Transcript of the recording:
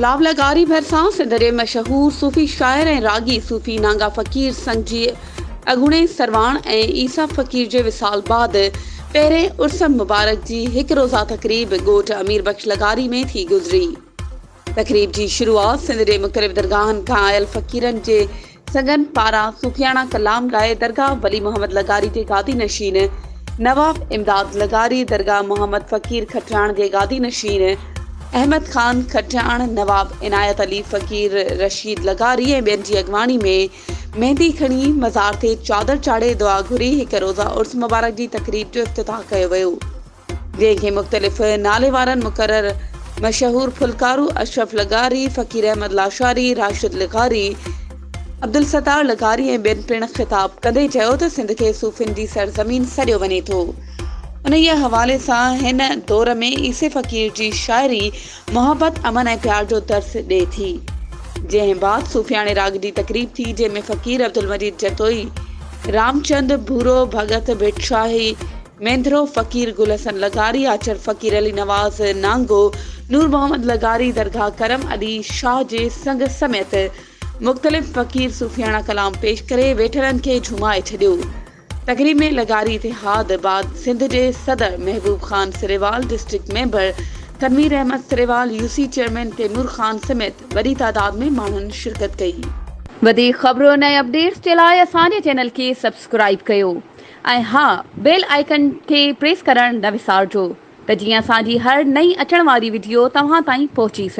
گلاب لغاري ڀرسان سنڌ جي مشهور صوفي شاعر ۽ راڳي صوفي نانگا فقير سنگ جي اڳوڻي سرواڻ ۽ عيسيٰ فقير جي وصال بعد پهرين عرس مبارڪ جي هڪ روزه تقريب ڳوٺ امير بخش لغاري ۾ ٿي گذري. تقريب جي شروعات سنڌ جي مختلف درگاهن کان آيل فقيرن جي سنگن پاران صوفياڻا ڪلام ڳائي درگاهه ولي محمد لغاري جي گادي نشين نواب امداد لغاري، درگاهه محمد فقير کٽياڻ جي گادي نشين احمد خان کٽياڻ، نواب عنايت علي فقير رشيد لغاري ۽ ٻين جي اڳواڻي ۾ ميندي کڻي مزار تي چادر چاڙهي دعا گهري هڪ روزه عرس مبارڪ جي تقريب جو افتتاح ڪيو ويو. جنهن کي مختلف نالي وارن مقرر مشهور ڦلڪارو اشرف لغاري، فقير احمد لاشاري، راشد لغاري، عبدالستار لغاري ۽ ٻين پڻ خطاب ڪندي چيو ته سنڌ کي صوفين جي سرزمين سڏيو وڃي ٿو. انهيء حوالي سان هن دور ۾ عيسي فقير جي شاعري محبت، امن ۽ پيار جو درس ڏئي ٿي. جنهن بعد صوفياڻي راڳ جي تقريب ٿي جنهن ۾ فقير عبدالمجيد جتوئي، رامچند ڀورو، ڀڳت ڀٽشاهي، مينڌرو فقير گل حسن لغاري، آچر فقير علي نواز نانگو، نور محمد لغاري، درگاهه ڪرم علي شاهه جي سنگ سميت مختلف فقير صوفياڻا ڪلام پيش ڪري ويٺلن کي جهومائي ڇڏيو. تقريب ۾ لغاري اتحاد بعد سنڌ جي صدر Mehboob Khan Sariwal, district member Tanveer Ahmed Sariwal, U C chairman Taimur Khan سميت وڏي تعداد ۾ ماڻهن شرڪت ڪئي. وڌيڪ خبرن ۽ اپڊيٽس جي لاء اسان جي چينل کي سبسڪرائيب ڪيو. ۽ ها بيل آئيڪن کي پريس ڪرڻ نه وسارجو ته جيئن اسان جي هر نئين اچڻ واري وڊيو توهان تائين پهچي سگهي.